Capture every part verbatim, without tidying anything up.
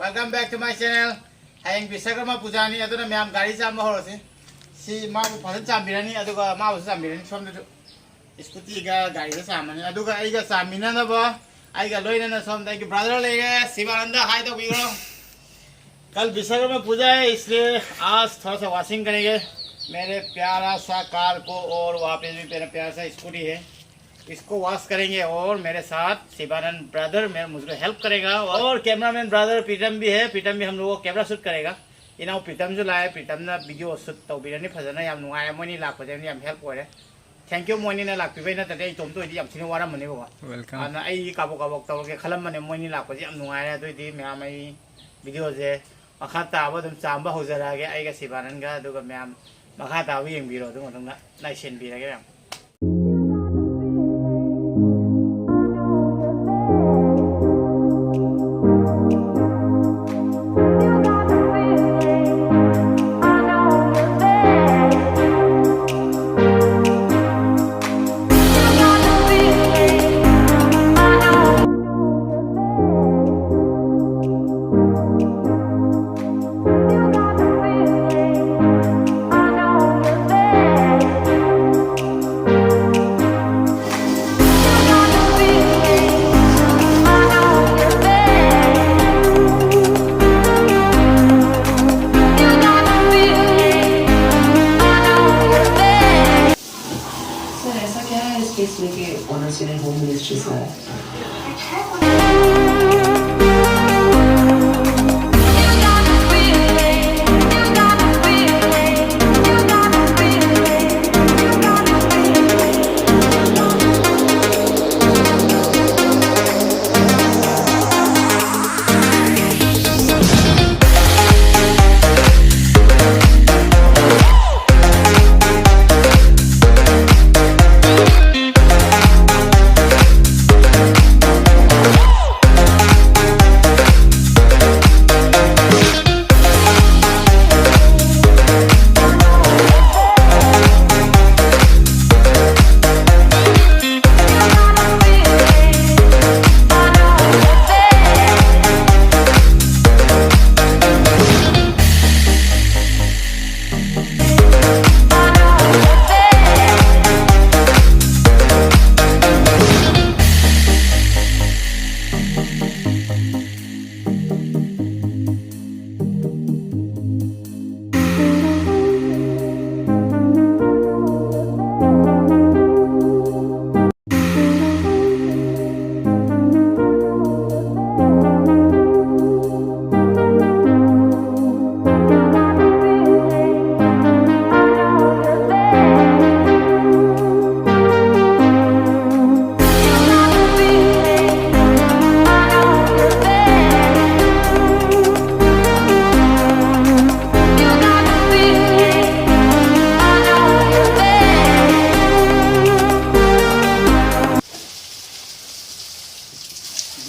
Welcome back to my channel. ꯍꯌꯦꯡ ꯕꯤꯁꯀꯔꯃ ꯄꯨꯖꯥꯅꯤ, ꯑꯗꯨꯅ ꯃꯌꯥꯝ ꯒꯥꯔꯤ ꯆꯥꯝꯕ ꯍꯧꯔꯁꯤ꯫ ꯁꯤ ꯃꯥꯕꯨ ꯐꯖꯅ ꯆꯥꯝꯕꯤꯔꯅꯤ, ꯑꯗꯨꯒ ꯃꯥꯕꯨꯁꯨ ꯆꯥꯝꯕꯤꯔꯅꯤ꯫ ꯁꯣꯝꯗꯁꯨ ꯁ꯭ꯀꯨꯇꯤꯒ ꯒꯥꯔꯤꯒ ꯆꯥꯝꯃꯅꯤ, ꯑꯗꯨꯒ ꯑꯩꯒ ꯆꯥꯝꯃꯤꯟꯅꯅꯕ ꯑꯩꯒ ꯂꯣꯏꯅꯅ ꯁꯣꯝꯗ ꯑꯩꯒꯤ ꯕ꯭ꯔꯗꯔ ꯂꯩꯔꯦ, ꯁꯤꯕꯥꯅꯟꯗ꯫ ꯍꯥꯏ ꯇꯧꯕꯤꯈ꯭ꯔꯣ꯫ कल विश्वकर्मा पूजा है, इसलिए आज थोड़ा सा वॉशिंग करेंगे। मेरे प्यारा सा कार को, और वहाँ पे भी मेरा प्यारा सा स्कूटी है, इसको वॉश करेंगे। और मेरे साथ शिवानंद ब्रदर मेरे मुझको हेल्प करेगा, और कैमरामैन ब्रदर प्रीतम भी है, प्रीतम भी हम लोग को कैमरा शूट करेगा। ꯏꯅꯥꯎ ꯄ꯭ꯔꯤꯇꯝꯁꯨ ꯂꯥꯛꯑꯦ, ꯄ꯭ꯔꯤꯇꯝꯅ ꯚꯤꯗꯤꯑꯣ ꯁꯨꯠ ꯇꯧꯕꯤꯔꯅꯤ ꯐꯖꯅ꯫ ꯌꯥꯝ ꯅꯨꯡꯉꯥꯏꯔꯦ, ꯃꯣꯏꯅꯤ ꯂꯥꯛꯄꯁꯦ ꯌꯥꯝ ꯍꯦꯜꯞ ꯑꯣꯏꯔꯦ꯫ ꯊꯦꯡꯀ꯭ꯌꯨ, ꯃꯣꯏꯅꯤꯅ ꯂꯥꯛꯄꯤꯕꯩ ꯅꯠꯇ꯭ꯔꯗꯤ ꯑꯩ ꯏꯇꯣꯝꯇ ꯑꯣꯏꯗꯤ ꯌꯥꯝ ꯊꯤꯅ ꯋꯥꯔꯝꯃꯅꯦꯕꯀꯣ꯫ ꯋꯦꯜꯀꯝ꯫ ꯑꯗꯨꯅ ꯑꯩ ꯀꯥꯕꯣꯛ ꯀꯥꯕꯣꯛ ꯇꯧꯔꯒꯦ ꯈꯜꯂꯝꯕꯅꯦ, ꯃꯣꯏꯅꯤ ꯂꯥꯛꯄꯁꯦ ꯌꯥꯝ ꯅꯨꯡꯉꯥꯏꯔꯦ꯫ ꯑꯗꯨꯑꯣꯏꯗꯤ ꯃꯌꯥꯝ ꯑꯩ ꯚꯤꯗꯤꯑꯣꯁꯦ ꯃꯈꯥ ꯇꯥꯕ ꯑꯗꯨꯝ ꯆꯥꯝꯕ ꯍꯧꯖꯔꯛꯑꯒꯦ, ꯑꯩꯒ ꯁꯤꯕꯥꯅꯟꯒ꯫ ꯑꯗꯨꯒ ꯃꯌꯥꯝ ꯃꯈꯥ ꯇꯥꯕ ꯌꯦꯡꯕꯤꯔꯣ, ꯑꯗꯨ ꯃꯇꯨꯡꯗ ꯂꯥꯏꯁꯦꯟꯕꯤꯔꯒꯦ ꯃꯌꯥꯝ꯫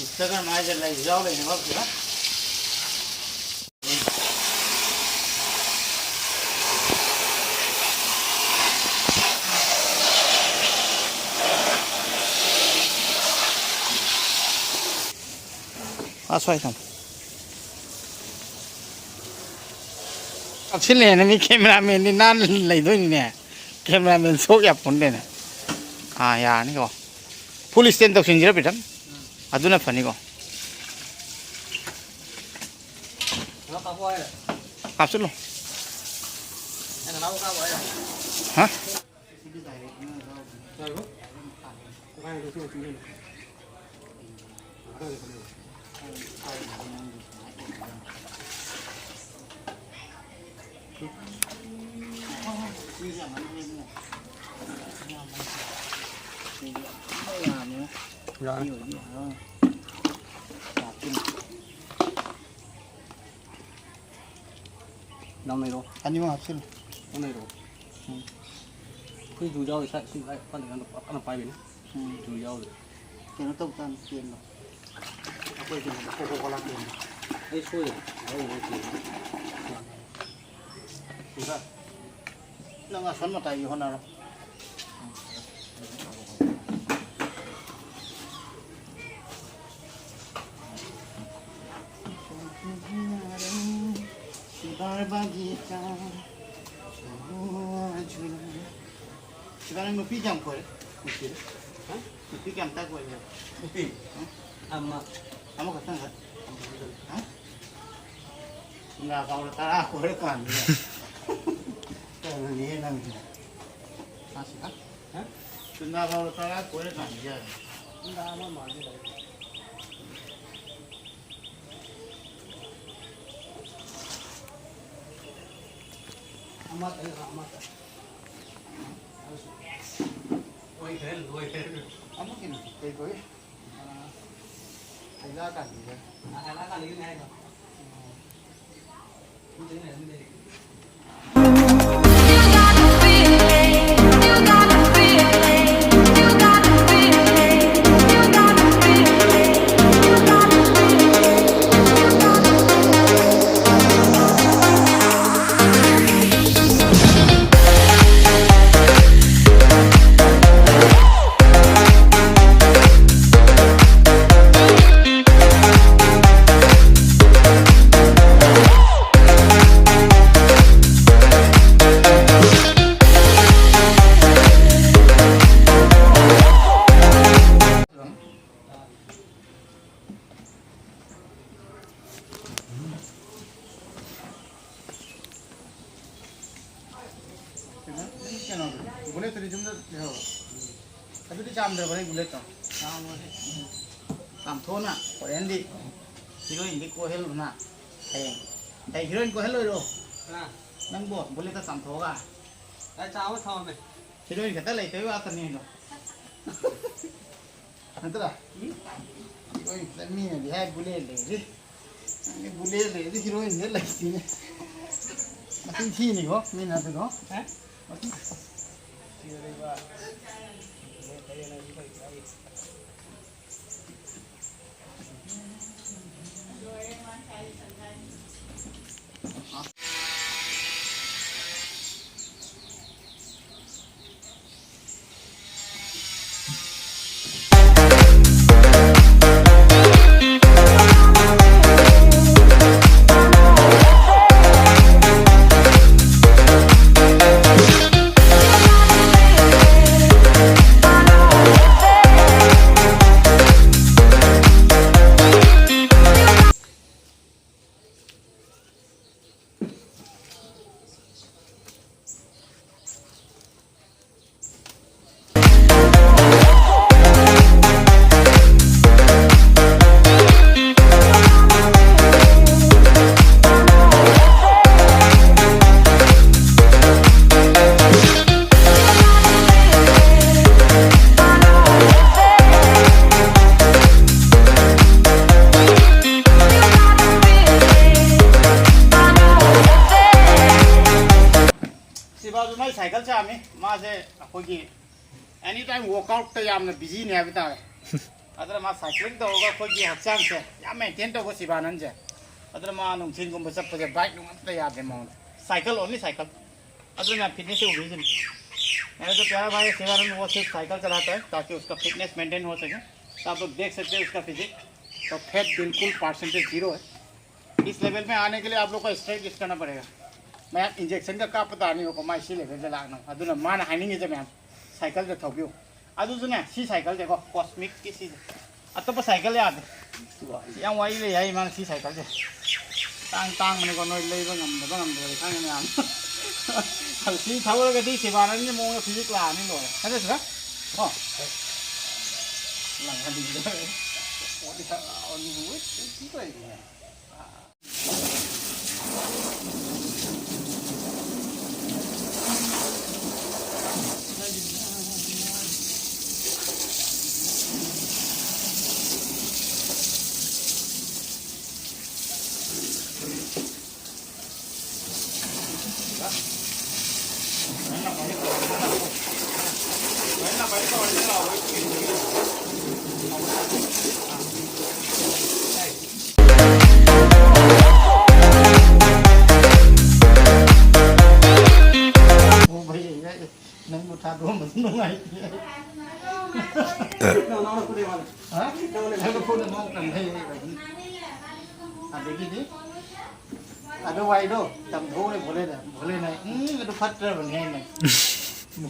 Instagram ꯍꯥꯏꯁꯦ ꯂꯩꯁꯨ ꯌꯥꯎ, ꯂꯩꯅ ꯉꯥꯎꯁꯤꯔ? ꯑꯥ, ꯁ꯭ꯋꯥꯏ ꯊꯝꯃꯣ꯫ ꯀꯛꯁꯤꯜꯂꯦꯅ ꯃꯤ ꯀꯦꯃꯦꯔꯥꯃꯦꯟꯗꯤ ꯅꯥꯟꯅ ꯂꯩꯗꯣꯏꯅꯤꯅꯦ꯫ ꯀꯦꯃꯦꯔꯥꯃꯦꯟ ꯁꯣꯛ ꯌꯥꯄꯣꯟꯇꯦꯅꯦ꯫ ꯑꯥ, ꯌꯥꯔꯅꯤꯀꯣ꯫ ꯐꯨꯜ ꯁ꯭ꯇꯦꯟ ꯇꯧꯁꯤꯟꯁꯤꯔ, ꯄ꯭ꯔꯤꯇꯝ? ꯑꯗꯨꯅ ꯐꯅꯤꯀꯣ꯫ ꯍꯥꯞꯆꯤꯜꯂꯣ꯫ ꯍꯥ? ꯌꯥꯔꯦ꯫ ꯅꯪ ꯂꯩꯔꯣ꯫ ꯑꯅꯤꯃꯛ ꯍꯥꯞꯆꯤꯜꯂꯨ꯫ ꯅꯪ ꯂꯩꯔꯣ꯫ ꯎꯝ꯫ ꯑꯩꯈꯣꯏ ꯖꯨ ꯌꯥꯎꯔꯤ ꯁꯥꯏ-, ꯁꯤ ꯀꯟꯅ, ꯀꯟꯅ, ꯀꯟꯅ ꯄꯥꯏꯕꯤꯅꯦ꯫ ꯎꯝ꯫ ꯖꯨ ꯌꯥꯎꯔꯤ꯫ ꯀꯩꯅꯣ ꯇꯧ ꯇꯥꯕꯅꯤ, ꯀꯦꯟꯗꯣ꯫ ꯑꯩꯈꯣꯏ ꯀꯩꯅꯣꯗ ꯀꯣꯀꯣ ꯀꯣꯂꯥ ꯀꯦꯟꯗꯣ꯫ ꯑꯩ ꯁꯣꯏꯔꯦ꯫ ꯂꯧꯔꯨꯕ ꯀꯦꯟꯗꯣ꯫ ꯁꯤꯗ꯫ ꯅꯪ ꯑꯁꯣꯟ ꯃꯇꯥꯏꯒꯤ ꯍꯣꯠꯅꯔꯣ꯫ ꯁꯤꯗ ꯅꯪ ꯅꯨꯄꯤ ꯀꯌꯥꯝ ꯀꯣꯏꯔꯦ? ꯅꯨꯄꯤ? ꯍꯥ? ꯅꯨꯄꯤ ꯀꯌꯥꯝꯇ ꯀꯣꯏꯔꯦ? ꯅꯨꯄꯤ? ꯍꯥ? ꯑꯃ꯫ ꯑꯃꯈꯛꯇꯪ ꯈꯛ? ꯍꯥ? ꯁꯤꯡꯒꯥ ꯐꯥꯎꯗ ꯇꯔꯥ ꯀꯣꯏꯔ ꯀꯥꯟꯗꯨꯗ꯫ ꯀꯩꯅꯣꯅꯦꯍꯦ ꯅꯪꯁꯤꯅ꯫ ꯃꯥꯁꯤꯅ? ꯍꯥ? ꯁꯤꯡꯒꯥ ꯐꯥꯎꯗ ꯇꯔꯥ ꯀꯣꯏꯔ ꯀꯥꯟꯗꯨꯗ꯫ ꯁꯤꯡꯒꯥ ꯑꯃ ꯃꯥꯜꯂꯤ ꯂꯩ꯫ ꯑꯃ ꯇꯩ ꯑꯃ ꯇꯩ꯫ ꯂꯣꯏꯈ꯭ꯔꯦ, ꯂꯣꯏꯈ꯭ꯔꯦ꯫ ꯑꯃꯨꯛꯀꯤꯅꯣ ꯀꯩ ꯀꯧꯏ? ꯑ, ꯍꯩꯂꯥ ꯀꯥꯟꯕꯤꯒ꯫ ꯑ, ꯍꯩꯂꯥ ꯀꯥꯟꯕꯤꯒꯅꯦ ꯍꯥꯏꯗꯣ꯫ ꯎꯝ꯫ ꯌꯨꯝꯗ ꯂꯩꯍꯧꯔꯣ꯫ ꯑꯗꯨꯗꯤ ꯆꯥꯝꯗ꯭ꯔꯕ ꯅꯪ ꯕꯨꯂꯦꯠꯇꯣ? ꯆꯥꯝꯃꯣꯏ꯫ ꯆꯥꯝꯊꯣꯛꯑꯅ ꯍꯣꯔꯦꯟꯗꯤ ꯍꯤꯔꯣꯏꯟꯗꯤ ꯀꯣꯏꯍꯜꯂꯨꯅ꯫ ꯍꯌꯦꯡ ꯑꯩ ꯍꯤꯔꯣꯏꯟ ꯀꯣꯏꯍꯜꯂꯣꯏꯔꯣ? ꯀꯅꯥ? ꯅꯪꯕꯣ ꯕꯨꯂꯦꯠꯇ ꯆꯥꯝꯊꯣꯛꯑꯒ꯫ ꯑꯩ ꯆꯥꯝꯃ ꯊꯝꯃꯝꯃꯦ꯫ ꯍꯤꯔꯣꯏꯟ ꯈꯛꯇ ꯂꯩꯇꯕꯩ ꯋꯥꯇꯅꯤ ꯑꯗꯣ꯫ ꯅꯠꯇ꯭ꯔꯥ? ꯍꯤꯔꯣꯏꯟ ꯈꯛꯇ ꯃꯤꯅꯗꯤ ꯍꯥꯏ ꯕꯨꯂꯦꯠ ꯂꯩꯔꯤ꯫ ꯅꯪꯗꯤ ꯕꯨꯂꯦꯠ ꯂꯩꯔꯗꯤ ꯍꯤꯔꯣꯏꯟꯁꯦ ꯂꯩꯇꯦꯅꯦ꯫ ꯃꯆꯤꯟ ꯊꯤꯅꯤꯀꯣ ꯃꯤꯅ ꯑꯗꯨꯗꯣ꯫ ꯍꯥ? ꯃꯆꯤꯟ ꯁꯤꯕꯥꯁꯨ ꯃꯥꯏ ꯁꯥꯏꯀꯜ ꯆꯥꯝꯃꯤ꯫ ꯃꯥꯁꯦ ꯑꯩꯈꯣꯏꯒꯤ ꯑꯦꯅꯤ ꯇꯥꯏꯝ ꯋꯥꯔꯛꯑꯥꯎꯠꯇ ꯌꯥꯝꯅ ꯕꯤꯖꯤꯅꯦ ꯍꯥꯏꯕ ꯇꯥꯔꯦ꯫ ꯑꯗꯨꯅ ꯃꯥ ꯁꯥꯏꯀ꯭ꯂꯤꯡ ꯇꯧꯔꯒ ꯑꯩꯈꯣꯏꯒꯤ ꯍꯛꯆꯥꯡꯁꯦ ꯌꯥꯝ ꯃꯦꯟꯇꯦꯟ ꯇꯧꯕ ꯁꯤꯕꯥꯅꯟꯁꯦ꯫ ꯑꯗꯨꯅ ꯃꯥ ꯅꯨꯡꯊꯤꯟꯒꯨꯝꯕ ꯆꯠꯄꯁꯦ ꯕꯥꯏꯛ ꯅꯨꯡ ꯑꯝꯇ ꯌꯥꯗꯦ ꯃꯉꯣꯟꯗ꯫ Cycle only cycle. ꯑꯗꯨꯅ ꯐꯤꯠꯅꯦꯁꯁꯦ ꯎꯕꯤꯁꯤꯅꯤ꯫ मेरा जो प्यारा भाई है शिवानंद, वो सिर्फ साइकिल चलाता है ताकि उसका फिटनेस मेंटेन हो सके। तो आप लोग देख सकते हैं उसका फिजिक, तो फैट बिल्कुल परसेंटेज जीरो है। इस लेवल में आने के लिए आप लोग को स्ट्रेट करना पड़ेगा। मैं इंजेक्शन का कब पता नहीं होगा, मैं इसी लेवल से लाना हूँ। ꯑꯗꯨꯅ ꯃꯥꯅ ꯍꯥꯏꯅꯤꯡꯉꯤꯁꯦ ꯃꯌꯥꯝ, ꯁꯥꯏꯀꯜꯁꯦ ꯊꯧꯕꯤꯌꯨ꯫ ꯑꯗꯨꯁꯨꯅꯦ ꯁꯤ ꯁꯥꯏꯀꯜꯁꯦꯀꯣ, ꯀꯣꯁꯃꯤꯛꯀꯤ ꯁꯤꯁꯦ꯫ ꯑꯇꯣꯞꯄ ꯁꯥꯏꯀꯜ ꯌꯥꯗꯦ꯫ ꯌꯥꯝ ꯋꯥꯔꯤ ꯂꯩ ꯍꯥꯏ ꯃꯥꯅ ꯁꯤ ꯁꯥꯏꯀꯜꯁꯦ꯫ ꯇꯥꯡ ꯇꯥꯡꯕꯅꯤꯀꯣ, ꯅꯣꯏ ꯂꯩꯕ ꯉꯝꯗꯕ ꯉꯝꯗꯕꯗꯤ ꯈꯪꯉꯦ ꯃꯌꯥꯝ꯫ ꯁꯤ ꯊꯧꯔꯒꯗꯤ ꯁꯤꯕꯥꯔꯟꯒꯤ ꯃꯑꯣꯡꯗ ꯐꯤꯖꯤꯛ ꯂꯥꯛꯑꯅꯤ, ꯂꯣꯏꯔꯦ꯫ ꯅꯠꯇ꯭ꯔ ꯁꯤꯗ? ꯀꯣ? ꯂꯥꯛꯑꯅꯤ, ꯂꯣꯏꯔꯦ꯫ ꯄꯣꯠꯇꯤ ꯊꯛ-, ꯑꯅꯤꯕꯨ ꯊꯤ ꯂꯩꯔꯤꯅꯦ꯫ ꯅꯪꯕꯨ ꯊꯥꯗꯣꯛꯑꯝꯕꯁꯨ ꯅꯨꯡꯉꯥꯏꯇꯦ꯫ ꯍꯥ? ꯅꯪꯅ ꯐꯨꯅ ꯃꯥ ꯇꯝꯊꯩ꯫ ꯑꯗꯒꯤꯗꯤ ꯑꯗꯨ ꯋꯥꯏꯗꯣ ꯇꯝꯊꯣꯛꯎꯔꯦ ꯚꯣꯂꯦꯗ꯫ ꯚꯣꯂꯦꯅ, "ꯎꯝ, ꯑꯗꯨ ꯐꯠꯇ꯭ꯔꯕꯅꯤ" ꯍꯥꯏꯅ꯫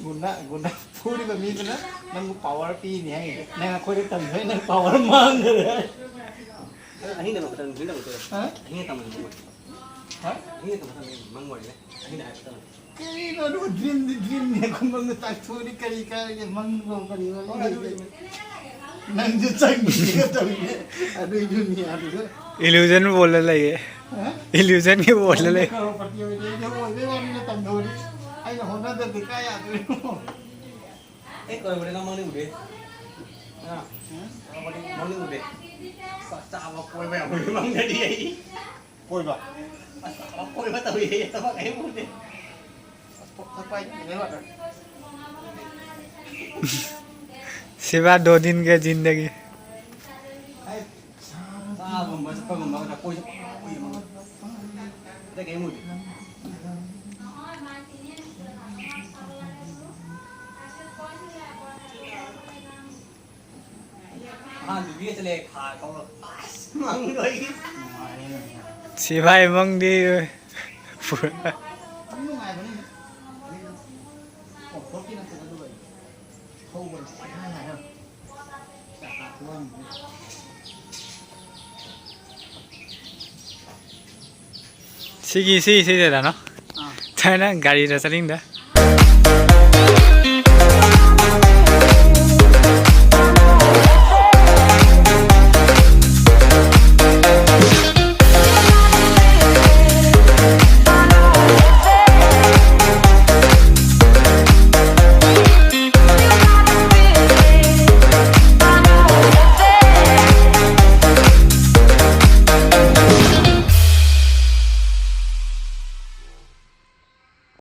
ꯒꯨꯟꯗꯥ, ꯒꯨꯟꯗꯥ ꯐꯨꯔꯤꯕ ꯃꯤꯗꯨꯅ ꯅꯪꯕꯨ ꯄꯥꯋꯔ ꯄꯤꯅꯤ ꯍꯥꯏꯅꯤ꯫ ꯅꯪ ꯑꯩꯈꯣꯏꯗ ꯇꯝꯊꯣꯛꯏ, ꯅꯪ ꯄꯥꯋꯔ ꯃꯥꯡꯈ꯭ꯔꯦ꯫ ꯑꯍꯤꯡꯗ ꯑꯃꯨꯛ ꯇꯝ-, ꯑꯍꯤꯡꯗ ꯑꯃꯨꯛ ꯇꯝ-, ꯍꯥ? ꯑꯍꯤꯡꯗ ꯇꯝꯕ ꯇꯝꯕ ꯃꯪ ꯑꯣꯏꯔꯦ꯫ ꯑꯍꯤꯡꯗ ꯍꯥꯏꯕ ꯇꯝꯕ꯫ ꯀꯔꯤꯅꯣ ꯑꯗꯨꯕꯨ ꯗ꯭ꯔꯤꯝꯗꯤ ꯗ꯭ꯔꯤꯝꯅꯦ, ꯈꯨꯃꯪꯗ ꯇꯥꯛꯊꯣꯛꯑꯗꯤ ꯀꯔꯤ ꯀꯥꯏꯔꯒꯦ? ꯃꯪꯕꯣ ꯀꯔꯤꯅꯣ? ꯍꯣꯏ, ꯑꯗꯨꯕꯨꯗꯤ꯫ ꯅꯪꯁꯨ ꯆꯪꯈꯤꯒꯦ ꯇꯧꯔꯤꯅꯦ꯫ ꯑꯗꯨꯏꯗꯨꯅꯤ ꯑꯗꯨꯗ꯫ Illusion ꯕꯣꯜꯗ ꯂꯩꯌꯦ꯫ ꯍꯥ? Illusion ꯒꯤ ꯕꯣꯜꯗ ꯂꯩ꯫ ꯀꯔꯣꯔꯄꯇꯤ ꯑꯣꯏꯗꯣꯏꯅꯦ, ꯑꯣꯏꯕꯩ ꯋꯥꯅꯤꯅꯦ ꯇꯝꯗꯧꯔꯤ꯫ ꯑꯩꯅ ꯍꯣꯠꯅꯗ꯭ꯔꯗꯤ ꯀꯥꯏ ꯌꯥꯗꯣꯏꯅꯣ? ꯑꯩ ꯀꯣꯏꯕꯗꯤ ꯅꯪ ꯃꯪꯗꯤ ꯎꯗꯦ꯫ ꯑ, ꯎꯝ? ꯃꯪꯗꯤ ꯎꯗꯦ꯫ ꯆꯥꯛ ꯆꯥꯕ ꯀꯣꯏꯕ ꯌꯥꯝ ꯎꯏ ꯃꯪꯗꯗꯤ ꯑꯩ꯫ ꯀꯣꯏꯕ? ꯑꯁ, ꯀꯣꯏꯕ ꯇꯧꯏ, ꯊꯕꯛ ꯀꯔꯤꯝ ꯎꯗꯦ꯫ ꯑꯁ, ꯊꯛꯄ ꯍꯥꯏꯗꯤ ꯀꯩꯅꯣ ꯉꯥꯛꯇ꯫ ꯁꯤꯕꯥ ꯗꯣ ꯗꯤꯟ ꯀ ꯖꯤꯟꯗꯒꯤ꯫ ꯆꯥꯕꯒꯨꯝꯕ, ꯆꯠꯄꯒꯨꯝꯕ, ꯀꯣꯏ ꯆꯠꯄ, ꯀꯣꯏ ꯑꯃ꯫ ꯑꯇꯩ ꯀꯔꯤꯝ ꯎꯗꯦ꯫ ꯑꯍꯥꯟꯕ ꯅꯨꯄꯤꯒ ꯆꯠꯂꯦ, ꯈꯥ ꯀꯧꯔ, ꯑꯁ, ꯃꯪꯗꯣ ꯑꯩ꯫ ꯁꯤꯐꯥꯏ ꯃꯪꯗꯤ ꯄꯨꯔꯥ꯫ ꯅꯨꯡꯉꯥꯏꯕꯅꯤ꯫ ꯀꯣꯝꯐꯣꯔꯠꯀꯤ ꯅꯠꯇꯦꯗ ꯑꯗꯨꯒ ꯊꯧꯕꯗ ꯄꯪꯍꯥꯏ ꯍꯥꯏꯔ ꯆꯥꯛ ꯀꯥ ꯊꯣꯛꯑꯝꯃꯤ꯫ ꯁꯤꯒꯤ, ꯁꯤ, ꯁꯤꯗꯔꯥ, ꯅꯣ? ꯑꯥ꯫ ꯊꯥꯏꯅ ꯒꯥꯔꯤꯗ ꯆꯠꯅꯤꯡꯗ꯫